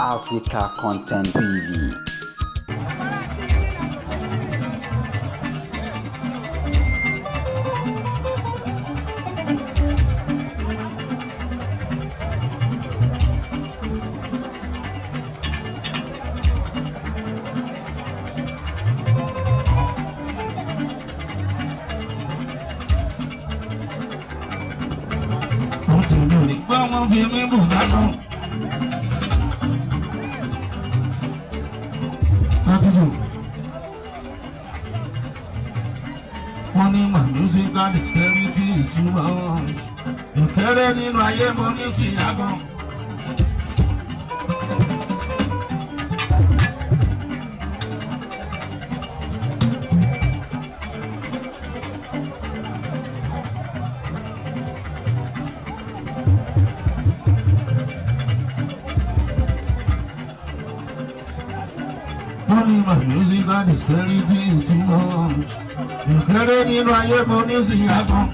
Africa Content TV. Wọ́n ti lórí pé wọ́n fi mí bù lánàá. Látìjú. Wọ́n ní my musical dexterity is too much. Ìkẹ́rẹ́ nínú ayé mo ní sí àgàn. Wọ́n ní my musical dexterity is too much. Ìkẹ́rẹ́ nínú ayé mo ní sí àgàn.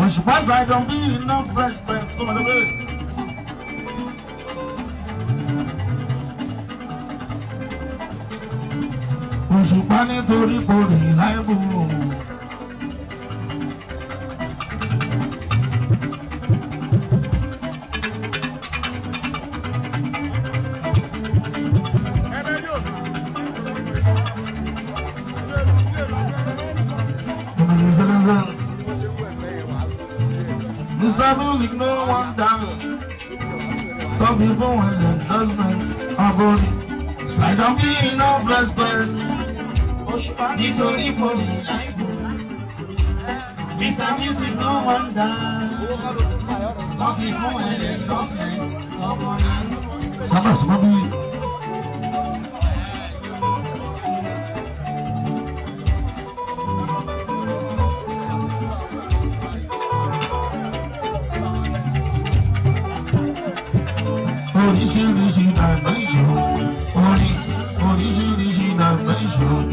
Òṣùpá ṣàìdàn bí iná fresh print tó mọ̀ lóore. Òṣùpá nítorí kò rí láìbù. Mr. Music no one down. Some people when the judgments are going. Side of me no blessed place. Nítorí kò ní láìpò. Mr. Music no wonder. Wọ́n fi fún ẹ̀rẹ̀ endorsement ọmọ náà. Sábà sí mọ́ bí. Oríṣiríṣi dimension orin, oríṣiríṣi dimension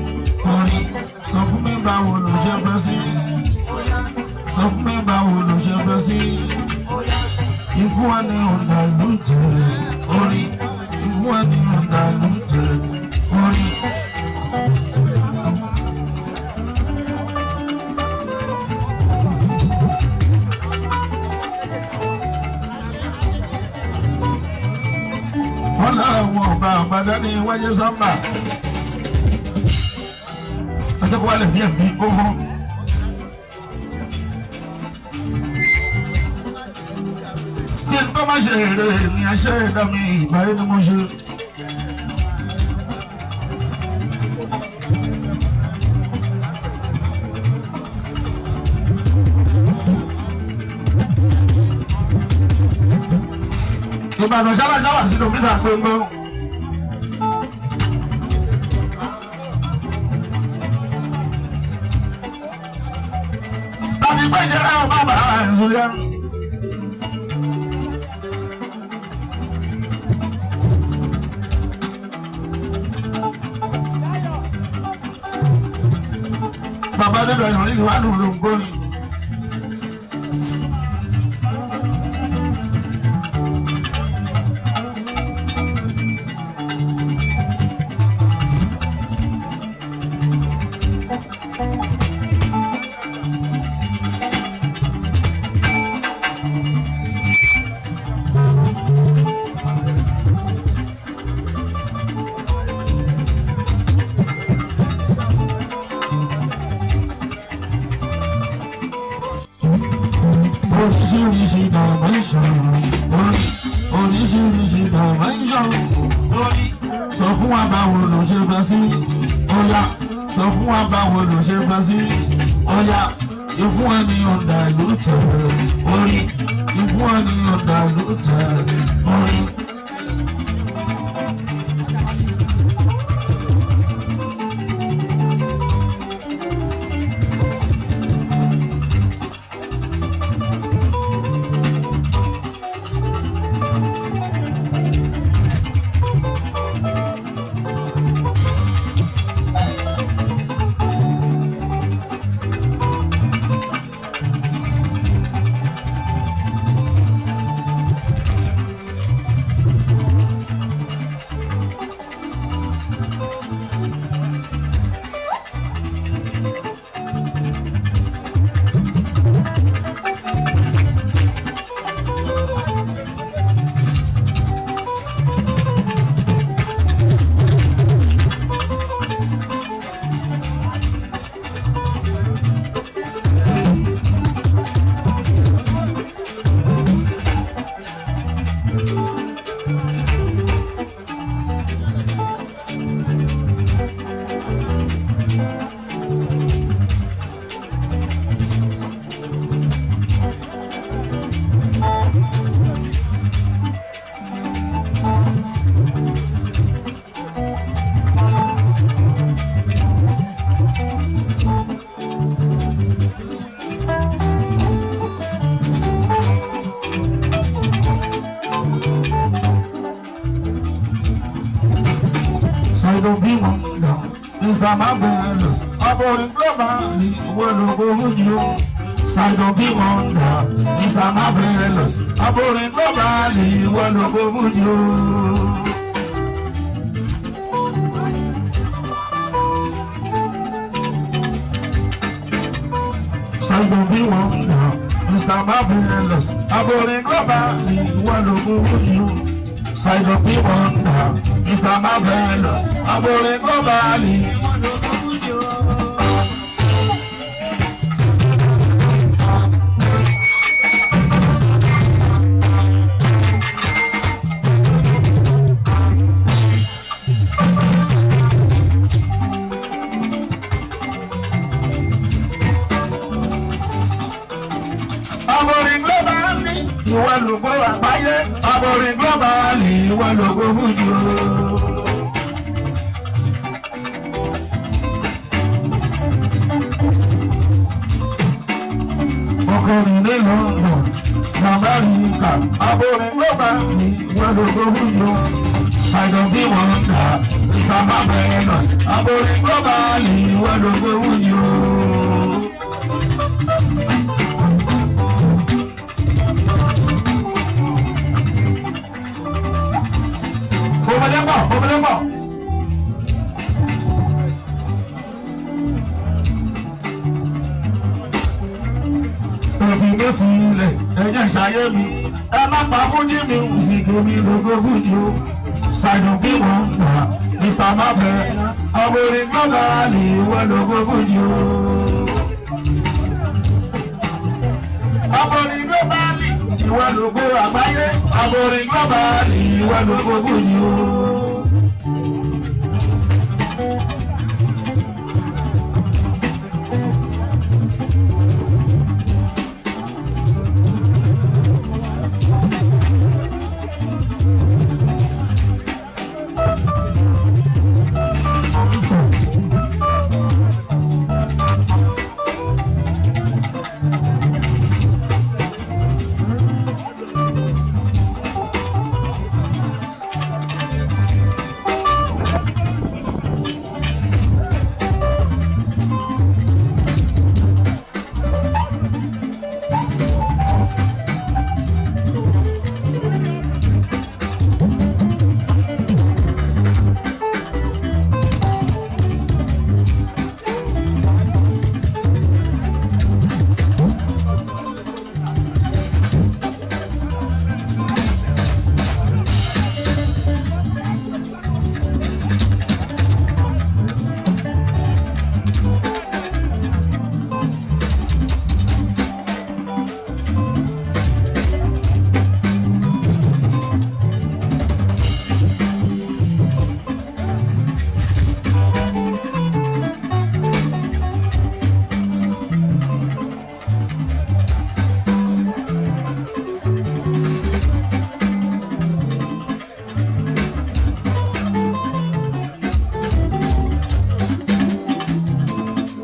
orin. Sọ fún mi báwo ló ṣe fẹ́ sí. Sọ fún mi báwo ló ṣe fẹ́ sí. Ikú wa ni ọ̀dà ló ń tẹ̀ orin. Ikú wa ni ọ̀dà ló ń tẹ̀ orin. Wọ́n láwọn ọba àbádá ní wáyé sábà. Ọjọ́ kó wá lè fi ẹ̀mí kó fún. Kí n tó má ṣe èrè ní aṣẹ́ ẹ̀dá mi ìgbà yìí ni mo ṣe. Ìbàdàn ṣáláṣálà sínú mítà gbogbo. Tàbí pé ìṣẹ̀lẹ̀ ọba bàbá ẹ̀sùn yẹn. Bàbá nílò ìrìn ìwádìí ló ń gbóni. Oríṣiríṣi dimension orí, oríṣiríṣi dimension orí. Sọ fún wa báwo ló ṣe fẹ́ sí. Ọ̀yà sọ fún wa báwo ló ṣe fẹ́ sí. Ọ̀yà ìfún ẹni ọ̀dà ló tẹ̀ orí. Ìfún ẹni ọ̀dà ló tẹ̀ orí. Ṣàìdùn bí wọn lọ, Mr. Marvelous, aborin global ni ìwọ lógo fújì o. Ṣàìdùn bí wọn lọ, Mr. Marvelous, aborin global ni ìwọ lógo fújì o. Ṣàìdùn bí wọn lọ, Mr. Marvelous, aborin global ni ìwọ lógo fújì o. Ṣàìdùn bí wọn lọ, Mr. Marvelous, aborin global ni Ìwọ lógo fújì o. Aborin global ni ìwọ lógo àgbáyé. Aborin global ni ìwọ lógo fújì o. Ọkùnrin ní London, Lamẹ́ríkà, aborin global ni ìwọ lógo fújì o. Ṣàìdàn bí wọ́n ń dà, Mr. Marvelous, aborin global ni ìwọ lógo fújì o. Òmìnirẹ́pọ̀, òmìnirẹ́pọ̀. Òfin mi sílẹ̀, ẹ̀jẹ̀ ṣayé mi. Ẹ má pa fújì mi, òsìkè mi lógo fújì o. Ṣàìdùn bí wọ́n ń gbà, Mr. Marvelous. Ọmọrin gbọ́dọ̀ lè wọ́n lógo fújì o. Aborin global ìwọ lógo àgbáyé. Aborin global ìwọ lógo fújì o.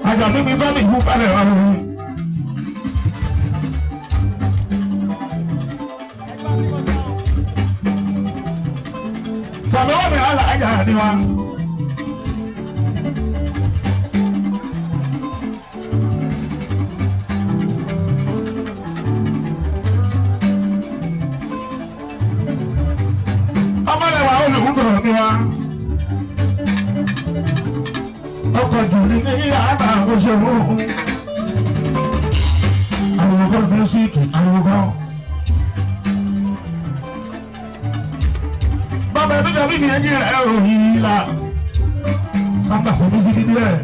Àjàdí mi bá mi kú balẹ̀ ọ̀run. Sọ̀rọ̀ mi àlà àjà ni wa. Ọmọlẹ́wà olùkúkọ̀ mi wa. Ọkọ̀ jù ní ní àbá òṣèlú. Àwòkọ́ mísíkì àwòkọ́. Bàbá ẹbí kan bíbí ẹni rẹ̀ ò yí la. Sábà fún mísíkì díẹ̀.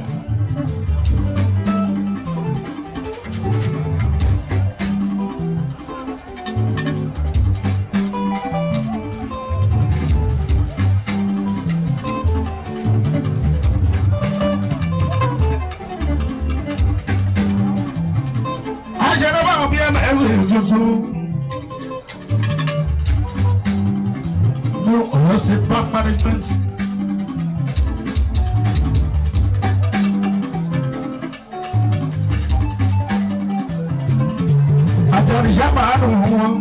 Àṣẹ náà báwọn bí ms tuntun. Ní Ọ̀yọ́ State Bank Management. Àtẹ̀rìṣẹ́ màánù wọn.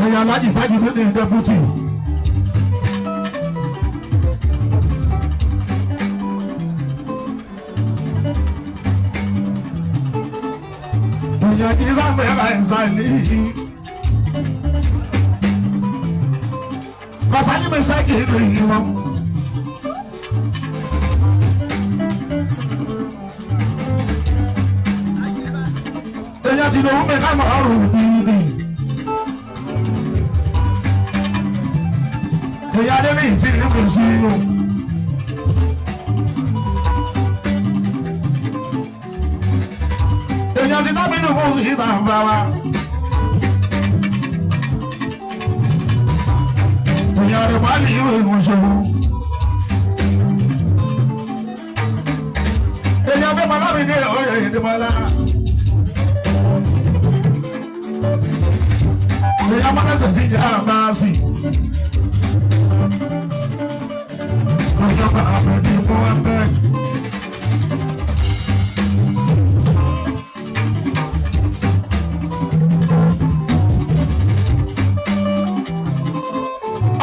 Ẹ̀yà alájì fájì ló ní dẹ́pútì. Èèyàn kì í sáfẹ́ láìsàn yìí. Kọ̀sánì mi sẹ́kì ìlú yìí wọn. Èèyàn ti lòun mi ká mọ̀ ọ́rùn bíbí. Èèyàn adé mi ti ní kò sí inú. Èèyàn ti dábìlì fún sí ìta ń bá wa. Èèyàn rẹ̀ wá ní ìwé ìmọ̀ṣẹ́wó. Èèyàn fẹ́ bàbá mi ní òye ìdìbọ̀lá. Èèyàn mọ́lẹ́sẹ̀ ti jẹ́ àbáàsì. Ọjọ́ bàbá mi fún ẹgbẹ́.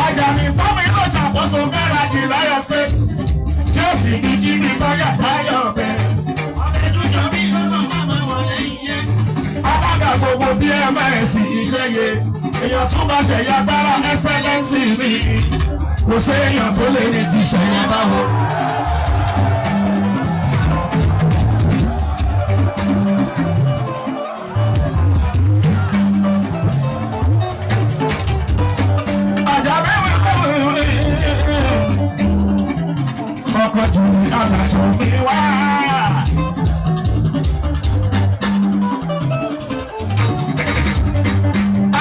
Ọjà ní tọ́mì ló ṣàkóso gáràjì lọ́yọ̀ state. Tí ó sì ní kí ní báyà táyọ̀ ọ̀bẹ. Ọbẹ̀ dújọ bí lọ́nà máma wọ̀ lẹ́yìn yẹn. Alága gbogbo BMS iṣẹ́ yẹ. Èèyàn tún bá ṣẹ̀yà agbára ẹ́sẹ́lẹ́sì mi. Kò séèyàn tó lè ní ti ṣẹ̀yẹ báwo. Àjàbí mi kò rí ọkọ̀ jù ní àgbàjọ mi wá.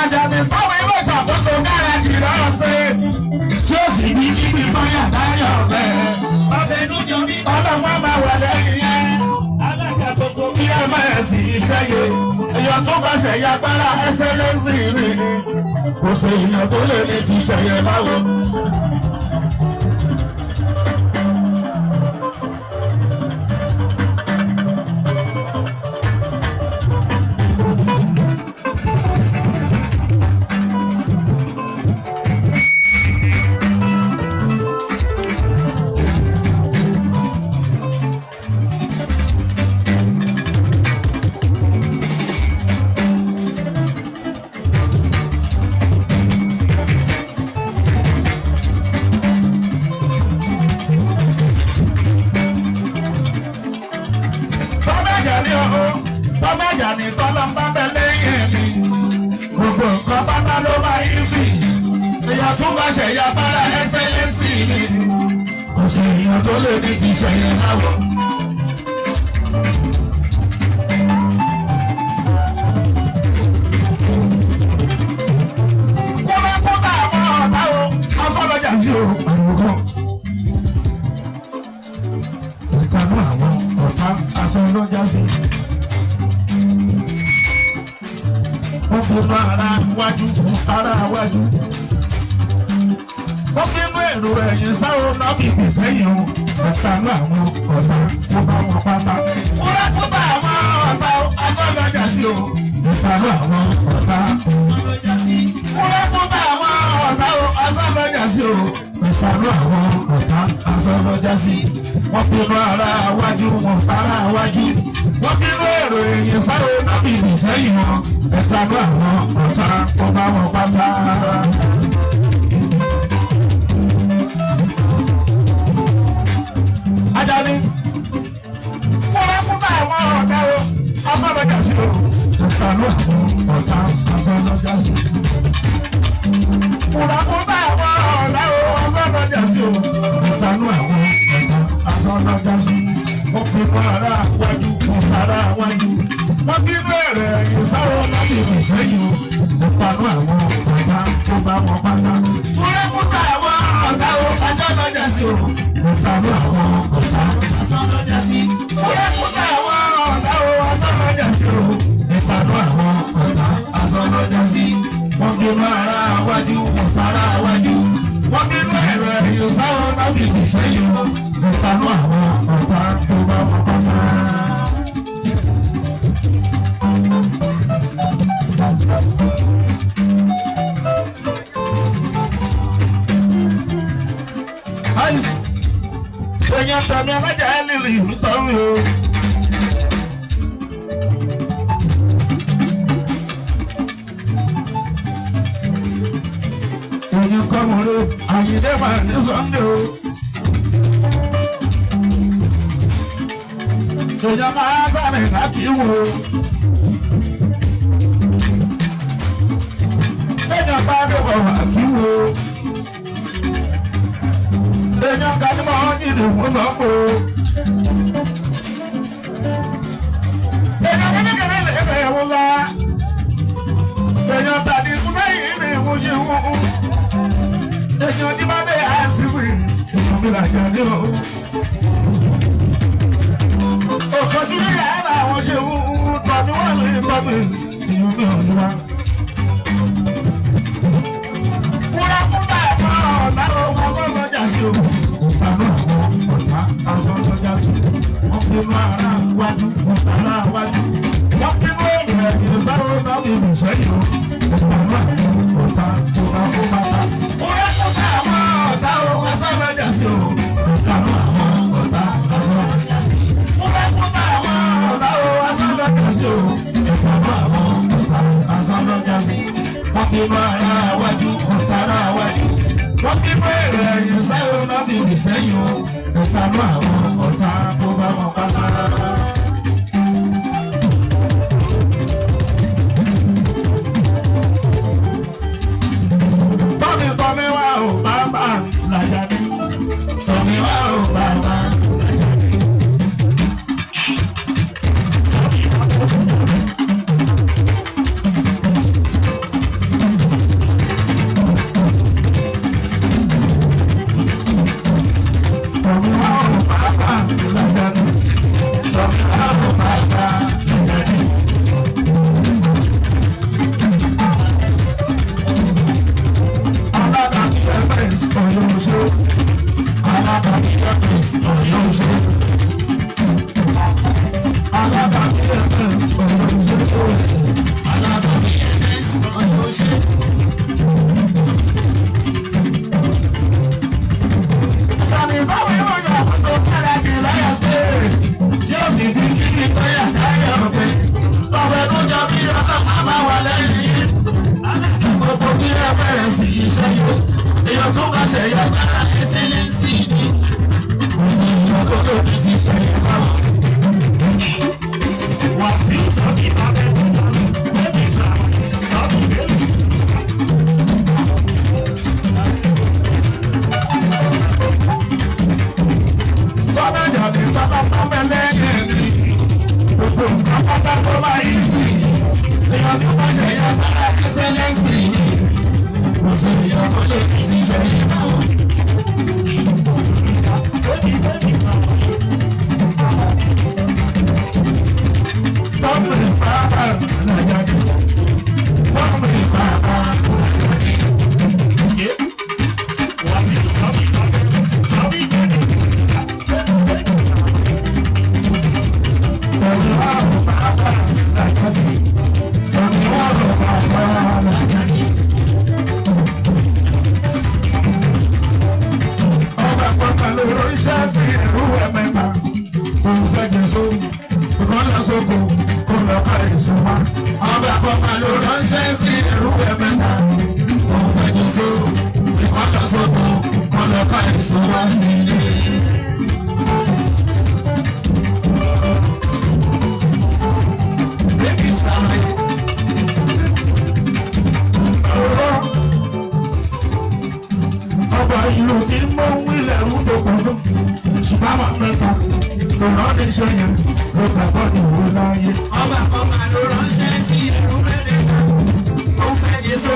Àjàbí báwo ilé ìṣàkóso gáràjì lọ́rọ̀ ṣéètì tí ó sì ní kíbi báyà dáyọ̀ bẹ́ẹ̀. Ọbẹ̀ dújọ bí Ọlọ́mọ máa wà lẹ́yìn yẹn. alága gbogbo Kí ẹ máa sì iṣẹ́ yẹ. Èèyàn tó bá ṣẹ̀yà agbára ẹ́sẹ́lẹ́sì rí. Kò sí èèyàn tó lè ní ti ṣẹ̀yẹ báwo. Tọ́mẹ̀jà ni ọ̀hún, tọ́mẹ̀jà ni tọ́lá ń bá bẹ lẹ́yìn mi. Gbogbo nǹkan pátá ló máa yí sí. Èèyàn tún bá ṣẹ̀yà bára ẹ́sẹ́lẹ́sì mi. Kò sí èèyàn tó lè ní ti ṣẹ̀yẹ láwọ̀. Kúrẹ́kútà àwọn ọ̀tá o, asọ́lọ́jà sí o, àrùkọ. Ìkànnì àwọn ọ̀tá asọ́lọ́jà sí. Wọ́n fi inú ara wájú, ara wájú. Wọ́n fi inú èrò ẹ̀yìn sáwọn nábì ìfẹ́yìn o. Ìkànnì àwọn ọ̀tá tó bá wọn pátá. Kúrẹ́kútà àwọn ọ̀tá asọ́lọ́jà sí o. Ìkànnì àwọn ọ̀tá sọlọ́jà sí. kúrẹ́kútà àwọn ọ̀tá o asọ́lọ́jà sí o. Ìsàlù àwọn ọ̀tá asọ́lọ́jà sí. Wọ́n fi inú ara wájú wọn fara wájú. Wọ́n fi inú èrò èyí sáré nábì ìsẹ́yìn wọn. Ìsàlù àwọn ọ̀tá tó bá wọn pátá. Ajani, kúrẹ́kútà àwọn ọ̀tá o asọ́lọ́jà sí o. Ìsàlù àwọn ọ̀tá asọ́lọ́jà sí kùràkùrà àwọn ọ̀la o ọlọ́dọ̀jà sí o. Ìsànú àwọn ọ̀tá asọ́lọ́jà sí. Wọ́n fi mọ́ ara wájú mọ́ ara wájú. Wọ́n fi bẹ̀rẹ̀ ìsáwọ́ láti ìsẹ́yìn o. Ìpanu àwọn ọ̀tá tó bá wọn pátá. Kùràkùrà àwọn ọ̀tá o asọ́lọ́jà sí o. Ìsànú àwọn ọ̀tá Sọlọ́jà sí. kùràkùrà àwọn ọ̀tá o asọ́lọ́jà sí o. Ìsànú àwọn ọ̀tá asọ́lọ́jà sí. Wọ́n fi mọ́ ara wájú, wọ́n fara wájú. Wọ́n fi mọ́ ẹ̀rọ ẹ̀yọ sáwọn láti ìsẹ́yìn o. Ìsànú àwọn ọ̀tá tó bá wọn pátá. Ice. Èèyàn tàbí alájà ẹ̀ lè rí ìlú tọ́run o. Mọ̀rẹ́ Àyìndé máa ní Sunday o. Èèyàn máa sáré láti wò. Èèyàn bá dọ̀bọ̀ wà kí wò. Èèyàn ká ní mọ́ ní ìdìbò lọ́pọ̀. Èèyàn kékeré lè fẹ́ wọ́n lá. Èèyàn tàbí lẹ́yìn ní ìwọ̀n ṣe wọ́n. Èèyàn ní bá bẹ́ẹ̀ á sí wì. Èèyàn mi làjà ní o. Òkòtí ní yàrá àwọn ṣe wọ́n tọ́jú wọ́n lè tọ́jú èèyàn mi ò ní wá. Wúrà fún bàbá ọ̀tá owó sọ́sọ́jà sí o. Bàbá àwọn ọ̀tá aṣọ sọ́jà sí o. Wọ́n pinnu ara wájú, ara wájú. Wọ́n pinnu èrè ìsáró náà ní ìsẹ́yìn o. Bàbá àwọn ọ̀tá tó bá fún bàbá. Wúrà fún bàbá ọ̀tá owó sọ́sọ́jà sí o. Bàbá àwọn ọ̀tá aṣọ sọ́jà sí o. Wúrà fún bàbá ọ̀tá owó sọ́sọ́jà sí o. Bàbá àwọn ọ̀tá aṣọ sọ́jà sí o. Wọ́n pinnu ara wájú, ọ̀tá ara wájú. Wọ́n fi bẹ̀rẹ̀ ẹ̀yìn sẹ́yìn náà fi bì sẹ́yìn o. Ìsàlù àwọn ọ̀tá tó bá wọn pátá. Tọ́mi tọ́mi wá o bàbá làjà ní. Tọ́mi wá o bàbá làjà ní. Tọ́mi wá o bàbá làjà ní. Tọ́mi wá o bàbá làjà ní. Alábàámi ẹ̀fẹ̀s ọ̀yọ́ ṣe. Alábàámi ẹ̀fẹ̀s ọ̀yọ́ ṣe. Alábàámi ẹ̀fẹ̀s ọ̀yọ́ ṣe. Alábàámi ẹ̀fẹ̀s ọ̀yọ́ ṣe. Tàbí báwo yóò yọ àkókò kára jù láyà stage? Tí ó sì fi kíni tóyà káyà òfin. Ọ̀pẹ tó jọ bí ọlọ́pàá bá wà lẹ́yìn yìí. Gbogbo kí ẹ bẹ̀rẹ̀ sí iṣẹ́ yìí. Èèyàn tún bá ṣe yọ bára ẹsẹ̀ lé sí ibi. Kò sí ìyọ̀sókè òbí ti ṣẹlẹ̀ báwọn. Wàsíù sọ́kì bàbá ẹ̀ bẹ́ẹ̀ sọ́kì bẹ́ẹ̀. Bọ́lá jàdí sábà tọ́mẹ lẹ́yìn mi. Gbogbo nǹkan pátá tó máa yí sí i. Èèyàn tó bá ṣe yọ bára ẹsẹ̀ lé sí ibi. Kò sí ìyọ̀sókè òbí ti ṣẹlẹ̀ báwọn. Tọ́mì bàbá làjàdí. Tọ́mì bàbá làjàdí. Tọ́mì bàbá làjàdí. Tọ́mì bàbá làjàdí. Ọba pọ̀pọ̀ lórí iṣẹ́ ti ẹ̀rú ẹ̀mẹ́ta. Òun fẹ́ jẹ sóògùn, kò lọ sóko, kò lọ ká èso wá. Ọba pọ̀pọ̀ lórí iṣẹ́ sí ẹ̀rú ẹ̀mẹ́ta. Òun fẹ́ jẹ sóògùn, kò lọ sóko, kò lọ ká èso wá sí ilé. Ọba ìlú tí mò ń wílẹ̀ ń tó kọjú ṣùgbọ́n àwọn mẹ́ta kò rán ní iṣẹ́ yẹn ló gbàgbọ́ ìwé láyé. Ọba kan máa ló ránṣẹ́ sí ẹrú mẹ́rẹ̀ẹ́ta. Ó ń fẹ́ Jésù.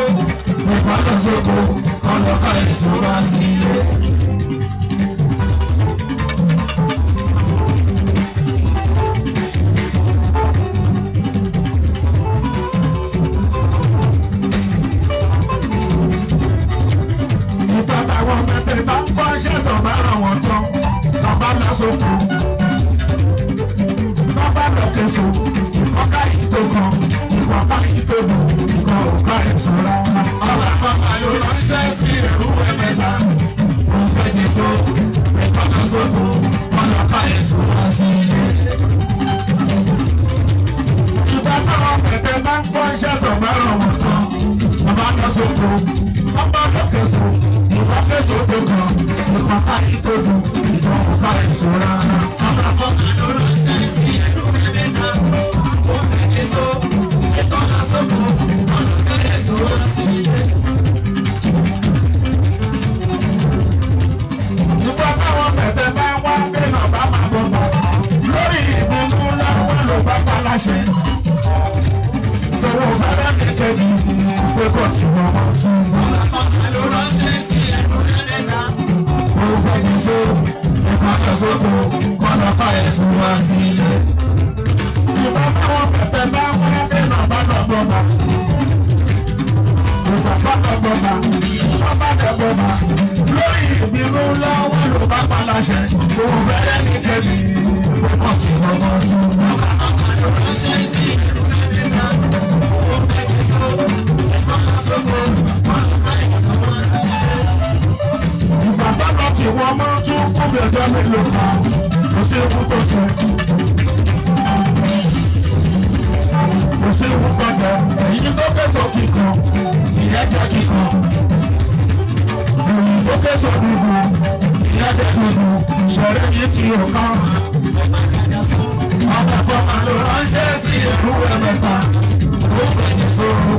Nìkan lọ sóko, kan lọ ká èso wá sí ilé. Ìta táwọn mẹ́tẹ̀ẹ̀ta ń bọ́ ṣètò bá ràn wọ́n tán, bàbá lọ sóko. Bàbá lọ késo, ìkọ́ká yìí tó kan, ìkọ́ká yìí tó dùn, ìkọ́ òkà èso rárá. Ọba kan máa ló ránṣẹ́ sí ẹrú mẹ́rẹ̀ẹ́ta. Ó ń fẹ́ Jésù. Nìkan lọ sóko, kọ́ lọ ká èso wá sí ilé. Ìgbà táwọn kẹ̀kẹ́ bá ń kọ́ iṣẹ́ tó bá rọ̀ wọ́n tán, bàbá lọ sóko, bàbá lọ késo, Ọ̀ká ìtòkù ìjọ ọ̀ká èso rárá. Ọba kọ́kà ló ránṣẹ́ sí ẹ̀rú mẹ́ta. Ó fẹ́ èso, ẹ̀kọ́ lọ sóko, ọ̀nà kẹ́lẹ́ èso wá sí ilé. Ìgbà táwọn pẹ̀tẹ́ bá wá dènà bá máa bọ̀ bọ̀. Lórí ìbínú láwọn ló bá pa láṣẹ. Tòwó fẹ́rẹ́ mi kéde pé kò tí wọ́n mọ̀ tún. Ọba kọ́kà ló ránṣẹ́ sí ẹ̀rú mẹ́ta. Ó fẹ́ èso, ẹ̀kọ́ lọ sóko, kọ́nà ká èso wá sí ilé. Ìgbà táwọn pẹ̀tẹ́ bá wá dènà bá lọ bọ̀ bọ̀. Ìgbà bá lọ bọ̀ bọ̀. Ìgbà bá lọ bọ̀ bọ̀. Lórí ìbínú lọ́wọ́ ló bá pa láṣẹ. Tòwó fẹ́rẹ́ mi kéde pé kò tí wọ́n mọ̀ tún. Ọba kọ́kà ló ránṣẹ́ sí ẹ̀rú mẹ́ta. Ó fẹ́ èso, ẹ̀kọ́ lọ sóko, ọ̀nà kẹ́lẹ́ èso wá sí ilé. Ìgbà bàbá tí wọ́n máa tún kú bí ọjọ́ mélòó kan, kò sí ewu tó jẹ. Kò sí ewu tó jẹ. Èyí tó kẹsàn kíkan, ìyẹn jẹ́ kíkan. Èyí tó kẹsàn dúdú, ìyẹn jẹ́ dúdú. Ṣẹ̀rẹ̀ yìí ti ò kán. Ọba bọ́mà ló ránṣẹ́ sí ẹ̀rú ẹ̀mẹ́ta. Ó fẹ̀yìn sóró,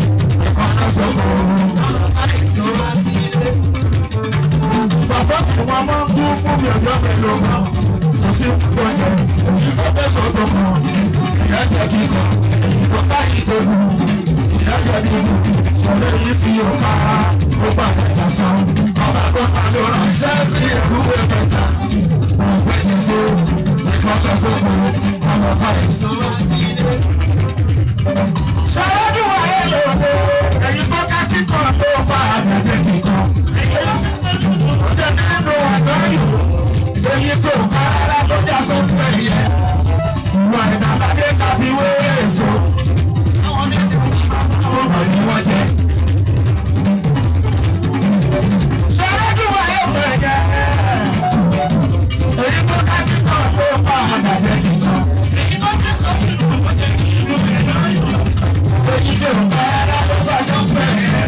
ìkànnà sóko. Ọ̀nà kẹ́lẹ́ èso wá sí ilé. Bàbá tí wọ́n máa ń kú fún mi ọjọ́ mélòó kan. Kò sí púpọ̀ yẹn, èyí tó fẹ́ sọ́dọ̀ kan. Ìyá jẹ́ kíkan, èyí tó káyìí tó kù. Ìyá jẹ́ kíkan, ṣọlẹ̀ yìí ti yóò ká. Ó padà jà sán. Ọba kọ́ta ló ránṣẹ́ sí ẹ̀rú ẹ̀mẹ́ta. Wọ́n fẹ́ ní so, ìkọ́kọ̀ sóko, ọmọ káyìí. Èso wá sí ilé. Ṣàlọ́dún wáyé lòdò, èyí tó ká kíkan tó bá àgbẹ̀dẹ kíkan. Ó jẹ́ nínú àgbáyò, èyí tó ká rárá ló já sókè ẹ̀yẹ. Ìwà ìdàgbàdé tàbí wéwé èso, Àwọn méjì ó mọ̀ ní wọ́n jẹ. Ṣàlọ́dún wáyé lòdò, èyí tó ká kíkan tó bá àgbẹ̀dẹ kíkan. Èyí tó kẹsàn-án kìlọ̀ ó jẹ́ kí inú ẹ̀ náà yọ̀. Èyí tí ò ká rárá ló sọ sókè ẹ̀yẹ.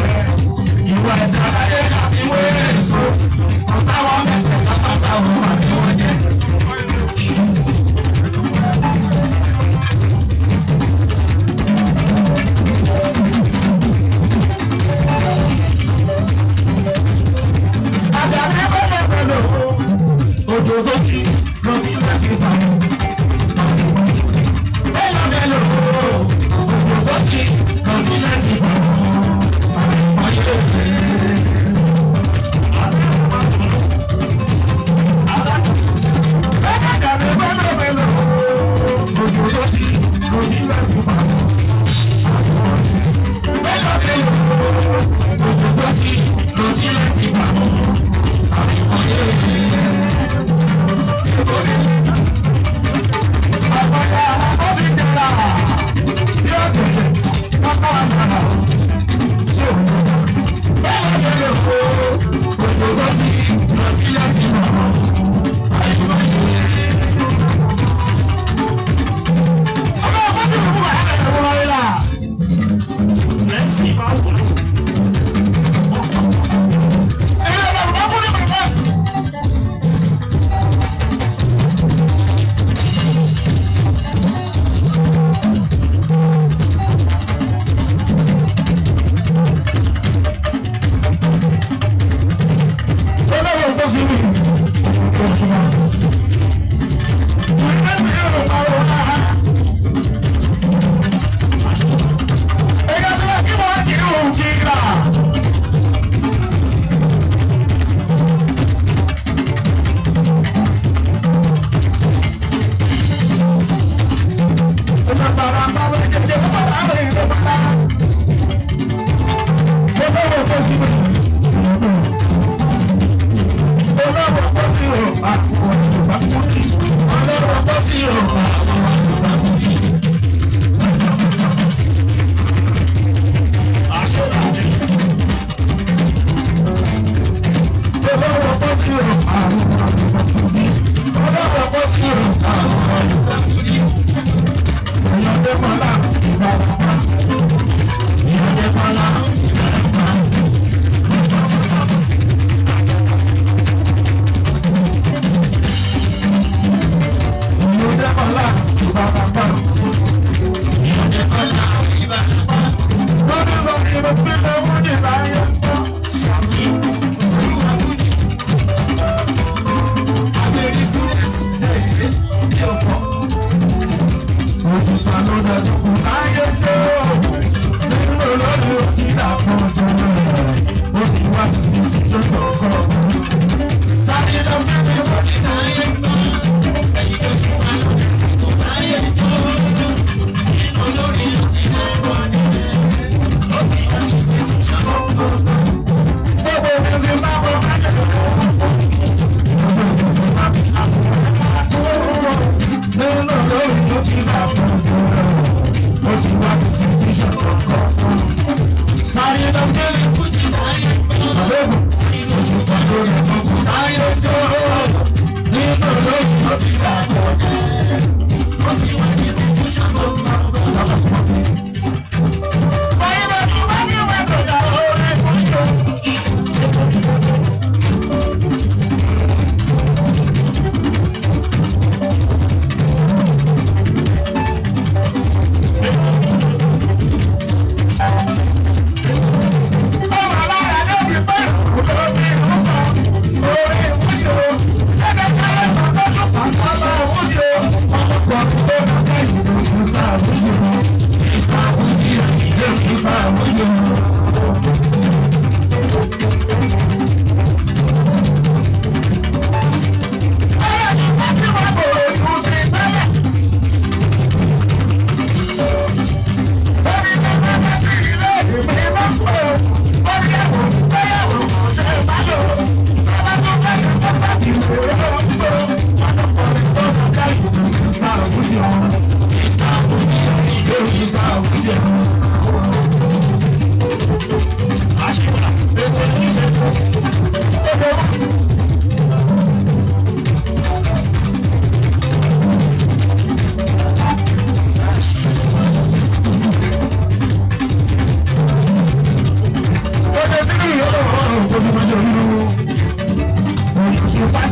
Ìwà ìdàgbàdé tàbí wéwé èso, ọ̀tá wọn mẹ́tẹ̀ẹ̀ta pátá wọn wà ní wọ́n jẹ. Àjàdí bẹ́ẹ̀ pẹ̀lú òjò tó ti lọ sí láti fà. Bẹ́ẹ̀ pẹ̀lú òjò tó ti lọ sí láti fà. Àìmọye Àjàdí bẹ́ẹ̀ pẹ̀lú òjò tó ti lọ sí láti fà. Bẹ́ẹ̀ pẹ̀lú òjò tó ti lọ sí láti fà.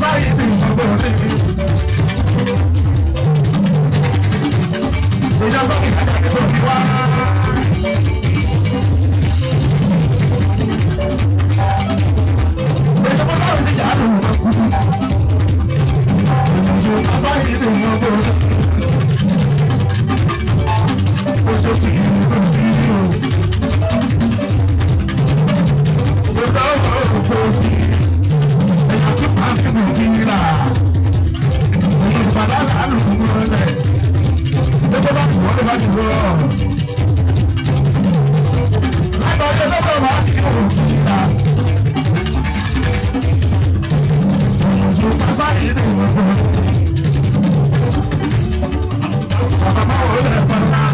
sáyé ní ìjọba òde. Ìjọba ìdájà ní kò ní wá. Ìjọba sáyé ní ìjà ló ń kú. Ìjọba sáyé ní ìjọba òde. Ó ṣe ti kí ní kò sí o. Ìjọba ọ̀rọ̀ kò sí. Ẹ̀yà tó máa fi mú kí ní rà. Ìjọba lára ló ń rẹ̀. Gbogbo bá wọ́n ló bá ti wọ́. Lágbàdo lọ́wọ́ máa fi mú kí ní rà. Ìjọba sáyé ní ìjọba. Bàbá máa wọlé ẹ̀fọ́ náà.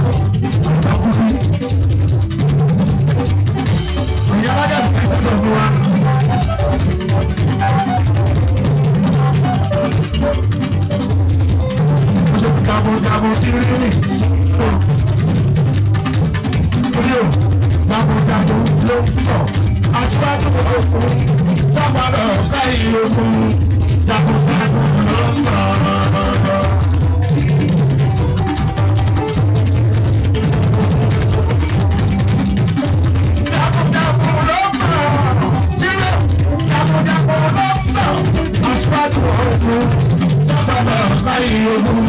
Ìyá alága ti fi tọ́jú wa. Ó ṣe jagunjagun tí rí ní. Orí o, jagunjagun ló ń bọ̀. Aṣíwájú òkun, sábàdàn ká ìyókùn. Jagunjagun ló ń bọ̀. Jagunjagun ló ń bọ̀. Sílẹ̀, jagunjagun ló ń bọ̀. Aṣíwájú òkun, sábàdàn ká ìyókùn.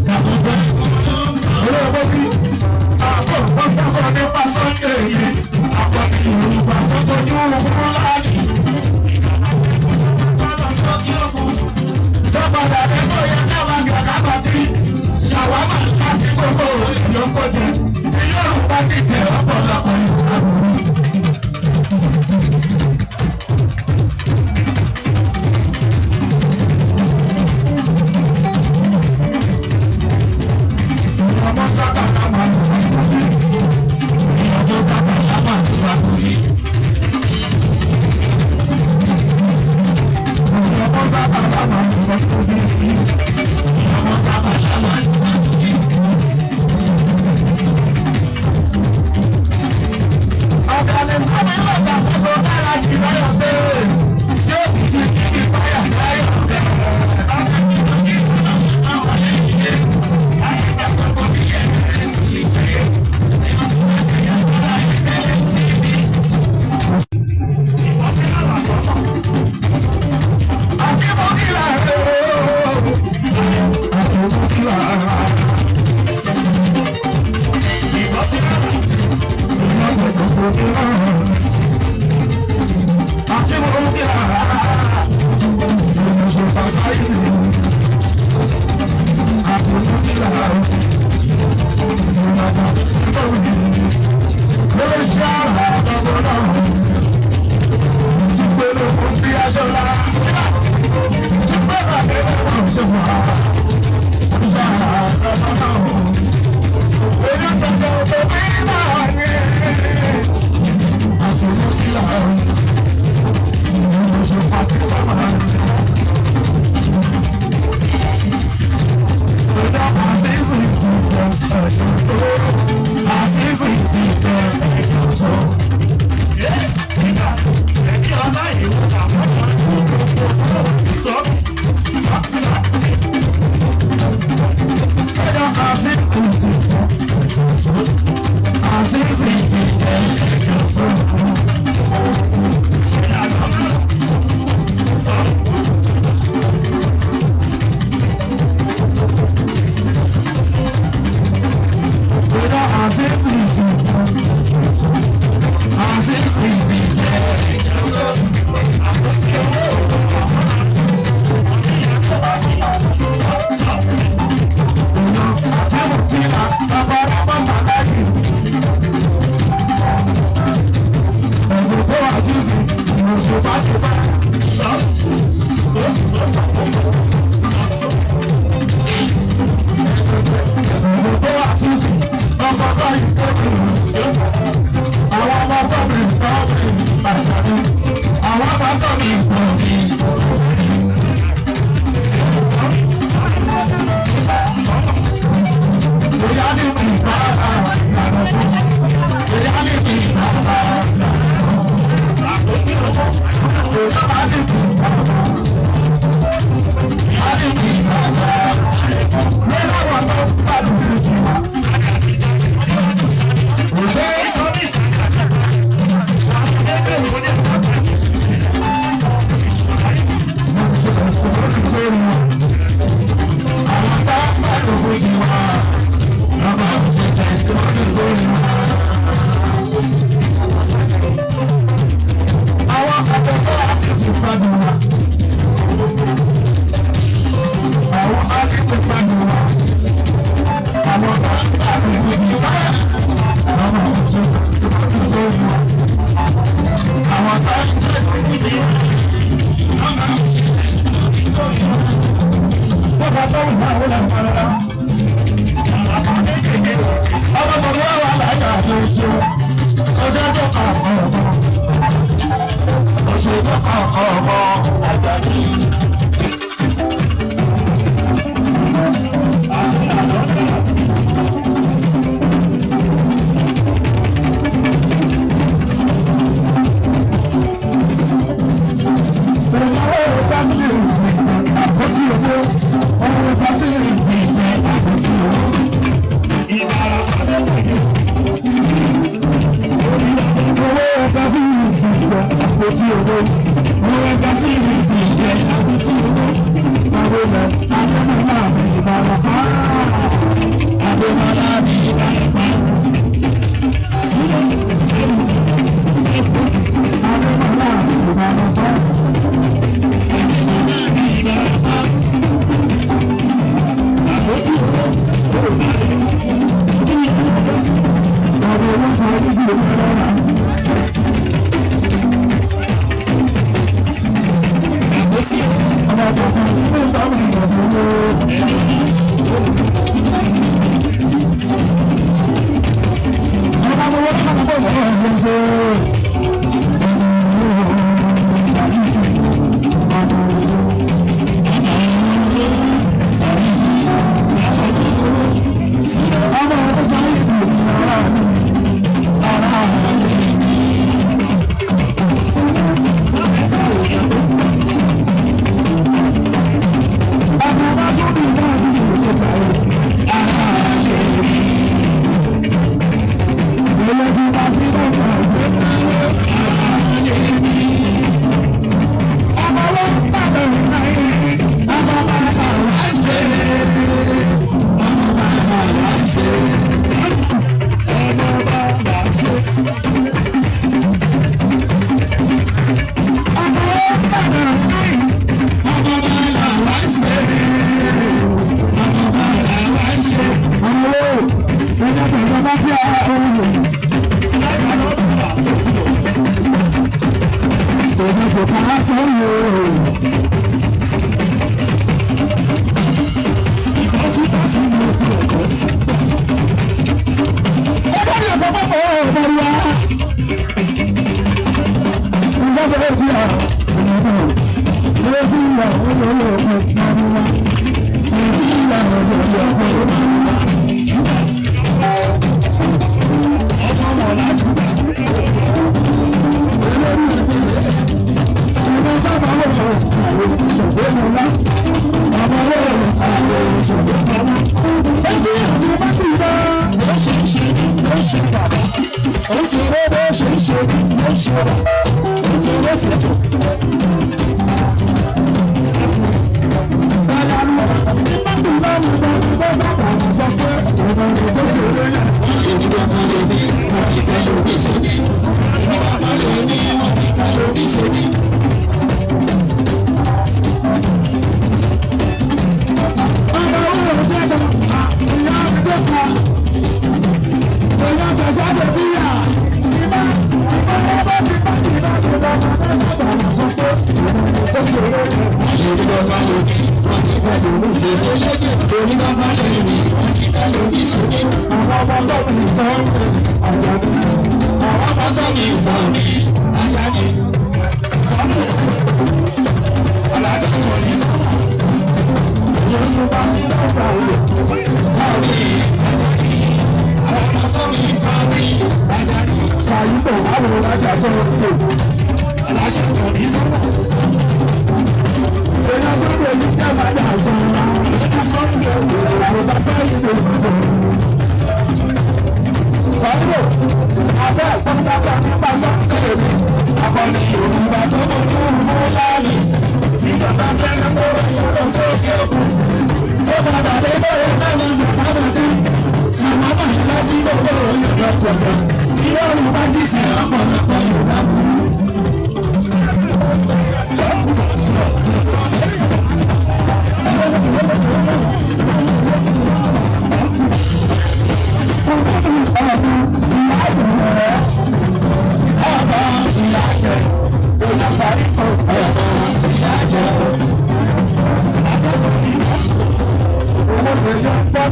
Jagunjagun ló ń Máa wọlé àpárá. Ọmọ bàbá wà láyà tó ṣe. Ọjọ́ tó kà ọ̀pọ̀. Oṣù tó kà ọ̀pọ̀ àgbàdì.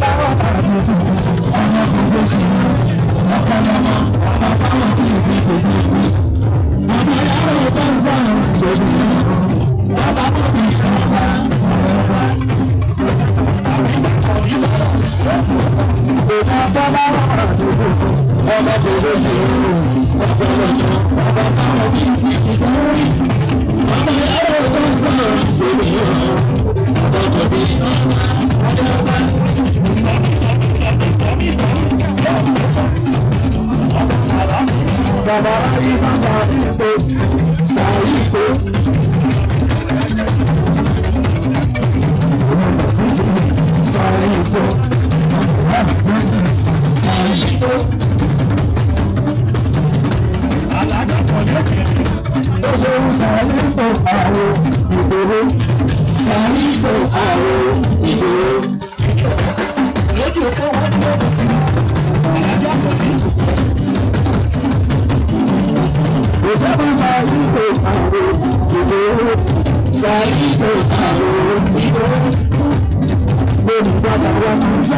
bá wà láàbùkù ọmọ gbogbo ṣe ọ̀pọ̀lọpọ̀ ọmọ báwọn kì í fi gbogbo ìwé. Ọmọ yàrá ò ń sọ̀rọ̀ ṣòbí bàbá tó bí ọba ọba. Ọmọ tó bá wà láàbùkù ọmọ gbogbo ṣe ọ̀pọ̀lọpọ̀ ọmọ báwọn kì í fi gbogbo ìwé. Ọmọ yàrá ò ń sọ̀rọ̀ ṣòbí ọba tó bí ọba ọba. Bàbá Ayíṣà Sàyípo Sàyípo. Sàyípo Sàyípo. Ó ṣeun Sàyípo àrò ìgboro. Sàyípo àrò ìgboro. Lójú òpó wọn ní ọdún tí alájà kò ní ìbùkún. Òṣèlú Sàyípo àrò ìgboro. Sàyípo àrò ìgboro. Olùgbàgbà wa máa ń ṣe